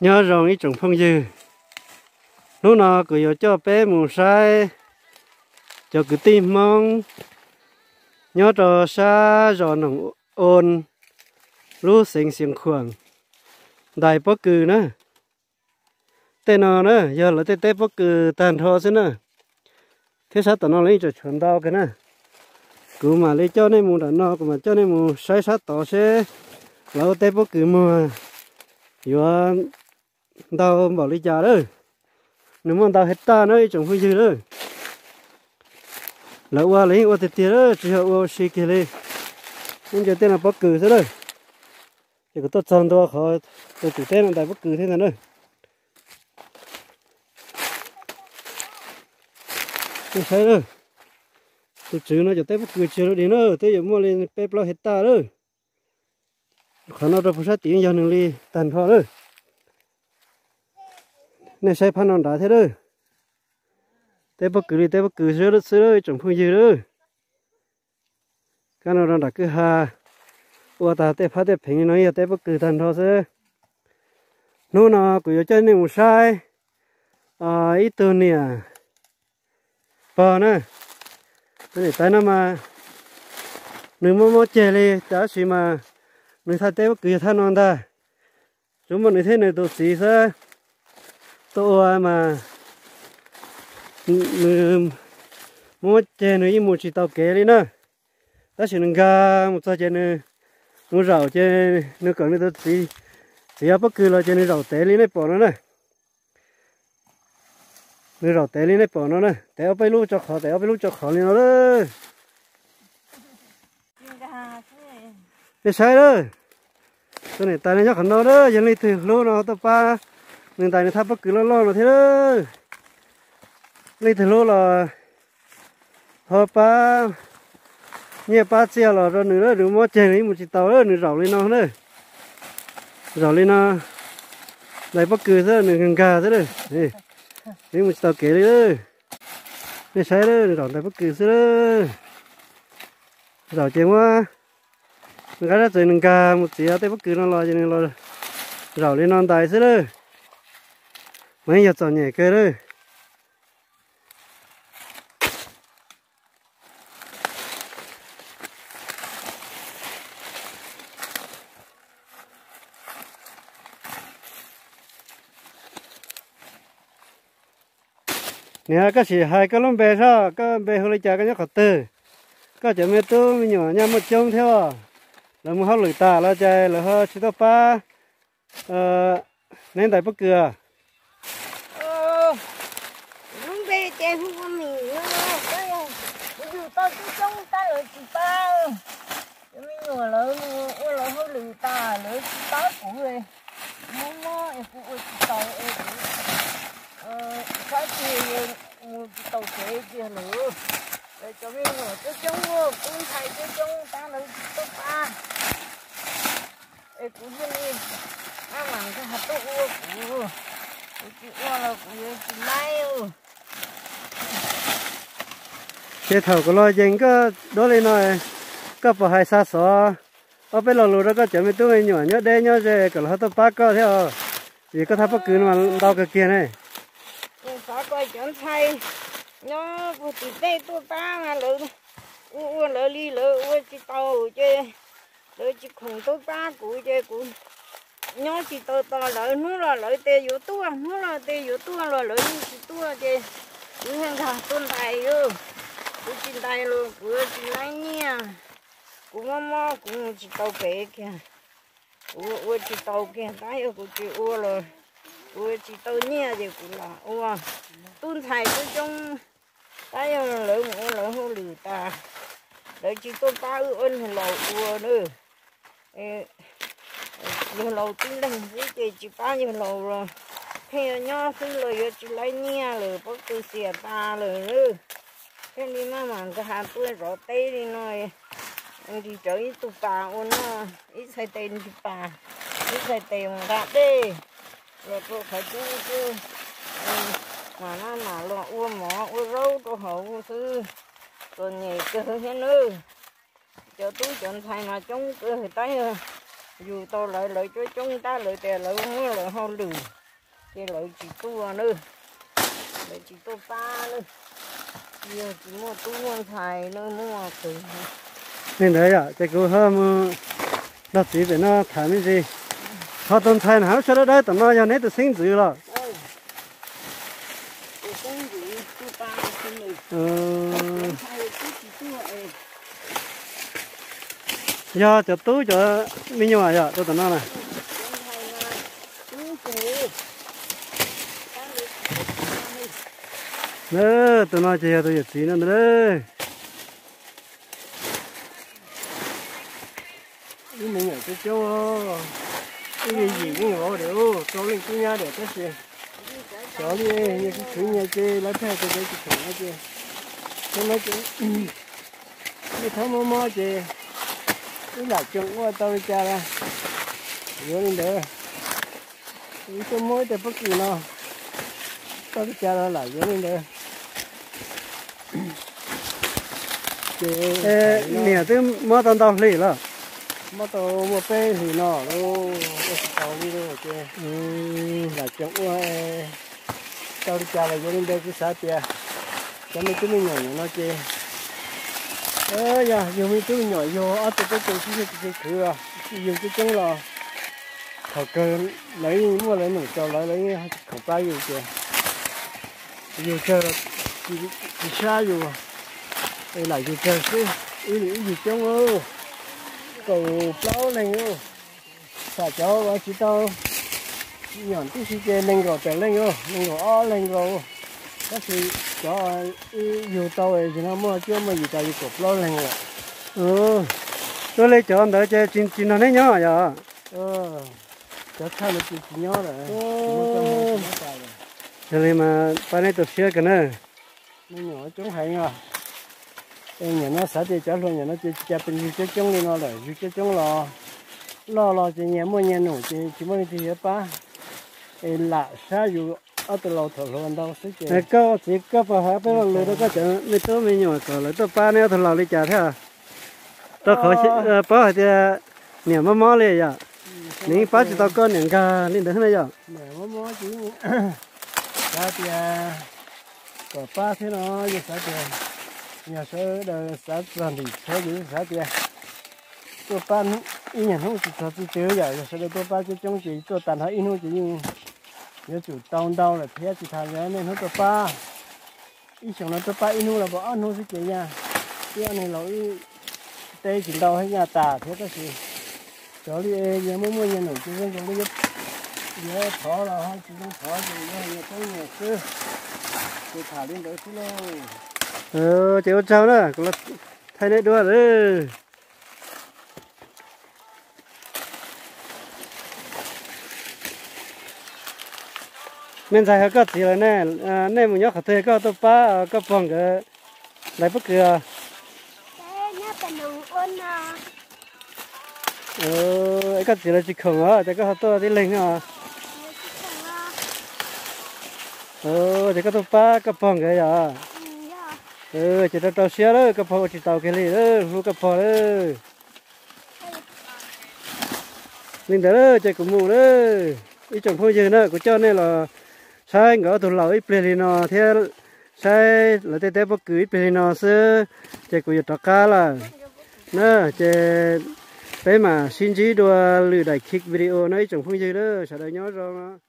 Nyob zoo ib tsoom phooj ywg, hnub no kuv yuav coj peb mus saib cov kwv tij Hmoob nyob rau sab zos Noom Oon, lub xeev Xeev Khuam, ntais pob kws na. Tej no na yog lawv tej teb pob kws tag nrho xwb na. Thiab sab tom no lawv yeej tseem tshuav ntau kawg na. Kuv mam li coj nej mus nram no, kuv mam coj nej mus saib sab tod seb lawv ua teb pob kws muag yuav ntau npaum li cas lawm. Nws muaj ntau hais tag na ib tsoom phooj ywg lawm. Lawv ua lawv yeej ua tiag tiag lawm, tsis yog ua si kiag li. Ub, nce tej no pob kws xwb lawm. Ces kuv tuaj txog ntua qhov tus tswv teb no ntais pob kws thiab ntag na. Nej saib lawm, tus tswv no cov teb pob kws tsis yog lub dig na, twb yuav muaj li peb plaub hais tag lawm. Qhov no rau puag sab tim yog nws li tag nrho lawm. Nej saib phab no nrad thiab lawm. Teb pob kws li teb pob kws xwb lawm ib tsoom phooj ywg lawm. Kab no rau nram kwj ha ua tag tej phab tej pheev li no yog teb pob kws tag nrho xwb. Hnub no kuv yuav coj nej mus saib ib tug niam pog na. Tus niam tais no mas nws mob mob ceg li tab sis mas nws thaij teb pob kws yog thaj no ntag. Tsuas muaj nws thiab nws tus txiv xwb tuaj ua mas nws mob mob ceg nws yeej mus tsis tau kev li na. Tab sis nws nkag mus txog ces nws mus zaum ces nws kom nws tus txiv, txiv ob pob kws los ces nws zaum tev li nej pom no na. Nws zaum tev li nej pom no na, tev ob peb lub tso qhov, tev ob peb lub tso qhov li no lawm. Nej saib lawm, tus niam tais no nyob qhov no lawm, yog leej twg hlub no tuaj pab nws ntais nws thaj pob kws loj loj no thiab lawm. Leej twg hlub los ho pab nyiaj pab txiaj los rau nws lawm, nws mob ceg nws yeej mus tsis tau lawm, nws zaum li no na. Zaum li no, ntais pob kws xwb nws nkag xwb lawm, nws yeej mus tsis tau kev li lawm. Nej saib lawm, nws zaum ntais pob kws xwb lawm. Zaum ces muab nqaij dab txawv nws nkag mus txiav tej pob kws no los ces nws los zaum li no ntais xwb lawm. Mas yeej yog txom nyem kawg lawm. Niam, koj sim hais koj lub npe soj, koj npe hu li cas, koj nyob qhov twg? Koj cov me tub me nyuam nyaj muaj coob thiab, lawv mus hauj lwm tas los ces lawv ho tsis tuaj pab neb ntais pob kws? Lub npe ces hu ua Mim no, kuv yug tau coob coob tab lawv tsis pab. Cov me nyuam lawv mus ua lawv hauj lwm tas lawv tsis pab kuv, mob mob es kuv ua tsis tau es kuv sab tig mus tsis tau kev kiag lawm. Lawv cov me nyuam coob coob, tub ntxhais coob coob tab lawv tsis tuaj pab. Es kuv thiaj li maj mam nkag tuaj ua kuv, kuv tsis ua los kuv yuav tsis laib. Ces thaum kuv los yees koj duab li no, koj puas hais xa xov ob peb lo lus rau koj cov me tub me nyuam nyob deb nyob ze kom lawv ho tuaj pab koj thiab os? Vim koj thaj pob kws no mas ntau kawg kiag ne. Xav kom cov ntxhais nyob puag tim tej tuaj pab mas lawv ua ua lawv li lawv ua tsis tau ces lawv tsis khoom tuaj pab kuv ces kuv nyob tsis tau tos lawv. Hnub los lawv tias yuav tuaj, hnub los tias yuav tuaj los lawv yeej tsis tuaj ces kuv thiaj nkag tuaj ntais. Kuv tsis ntais los kuv yuav tsis laib nyiaj. Kuv mob mob kuv mus tsis tau kev kiag, kuv ua tsis tau kiag. Tab yog kuv tsis ua los kuv ua tsis tau nyiaj ces kuv lam ua. Tub ntxhais coob coob tab yog lawv mus ua lawv hauj lwm tas, lawv tsis tuaj pab wb ob niag laus ua na. Yawg laus tib leeg xwb ces tsis pab yawg laus los pheej yuav nyob xwb los yuav tsis laib nyiaj lawm, pob kws xiam tas lawm. Thiaj li maj mam nkag tuaj zov teb li no, nrig rawv ib tug pas ua noj, ib txhais tes nrig pas, ib txhais tes mus nqa dej los rau qhov cub xwb. Mam maj mam los ua mov ua zaub rau hauv xwb. Txom nyem kawg thiab nawb. Cov tub cov ntxhais mas coob kawg tab yog Yug tau lawv, lawv coob coob tab lawv tias lawv muaj lawv hauj lwm, ces lawv tsis tuaj na, lawv tsis tuaj pab na, yog tsis muaj tub muaj ntxhais na muaj kawg. Li ntawd yom, ces kuv ho mus nrog txiv pem no tham me ntsis. Qhov tus ntxhais na lub suab dawb dawb tom no yog neb tus xeeb ntxwv los? Yog cov tub cov me nyuam yom, tus tom no na. Tus no ces yog tus yawm txiv no ntag. Ib me nyuam coob coob, ib yim yeej vauv diam, rau leej tub nyab diam tab sis xyov li, nyias tsis khwv nyias ces lawv pheej tias lawv tsis khoom no ces, thaum no ces nej thaub mob mob ces wb lam tseem ua tau li cas los yuav li ntawd. Wb tuaj muab ib tug pob kws no tau li cas los lam yuav li ntawd. Ces niam twb mob tau ntau hlis los? Mob tau muaj peb hlis no lauj, ua tsis tau li lauj ces lam tseem ua tau li cas los yuav li ntawd. Kuv xav tias cov me tub me nyuam no ces yog yug me tub me nyuam yug ob tug peb tug xwb, yug tsis khwv, yug coob coob los thaum kawg lawv yeej muaj lawv num rau lawv, lawv yeej khoom pab yus ces yus tsawg tsis sab yus, lam yus tsawg xwb. Wb ib yig coob, kaum plaub leeg, xam cov uas tsis tau nyom tib si ces nees nkaum tawm leej, nees nkaum ob leeg nkaus. Tab sis cov yug tau yig no muaj cuab muaj yim tas yus kaum plaub leeg lawm. Ua li cov ntawd ces tsis nrog neb nyob yom? Cov tshaj no ces tsis nyob lawm. Yog li mas pab neb tu siab kawg na. Me nyuam coob heev os. Es nyuam no xav tias cov hluas nyuam no ces tsis cas pes yug coob coob li no lawm, yug coob coob los loj los ces nyias muaj nyias num ces tsis muaj leej twg yuav pab, es lam sab yus ob tug laus thaum hluas ntau xwb ces. Koj txiv, koj puas hais peb lo lus rau koj cov me tub me nyuam kom lawv tuaj pab neb ob tug laus li cas thiab? Rau qhov paub hais tias niam mob mob li yom, nws yeej pab tsis tau koj niam nkag li ntawd na yom. Xav tias kom pab thiab no, yog xav tias yog sawv daws xav txog ntim tshuav ces xav tias tuaj pab ib nyuag hnub tsis txog txij twg yom, yog sawv daws tuaj pab coob coob ces tuaj tag nrho ib hnub ces yeej yuav tsum tau ntau lawm thiab. Tsis tas yog nej hnub tuaj pab, ib xyoos no tuaj pab ib hnub los puas ob hnub xwb ces nyaj, ib ob neeg laus teb tsis ntau thiab nyaj tas thiab. Tab sis cov li yog muaj muaj nyias num ces zoo zoo li yuav thov los ho tsis zoo thov ces yuav nyias poob nyias xwb. Ces tham li ntawd xwb lauj. Ces ua tsaug na, kuv los thaij neb duab lawm. Me ntxhais, ho koj txiv lawv ne, nej mus nyob qhov twg koj tuaj pab koj pog nkawd hlais pob kws? Es koj txiv lawv tsis khoom os, ces koj ho tuaj tib leeg os? Ces koj tuaj pab koj pog nkawd yom? Ces rau rau siab lawm, koj pog ua tsis taus kiag li, hlub koj pog lawm. Li ntawd ces kuv mus lawm. Ib tsoom phooj ywg na, kuv coj nej los saib nkawd ob tug laus ib pliag li no thiab saib lawv tej teb pob kws ib pliag li no xwb, ces kuv yuav rov qab lawm na. Ces peb mam sib ntsib dua lwm daim khiv video no ib tsoom phooj ywg na, sawv daws nyob zoo.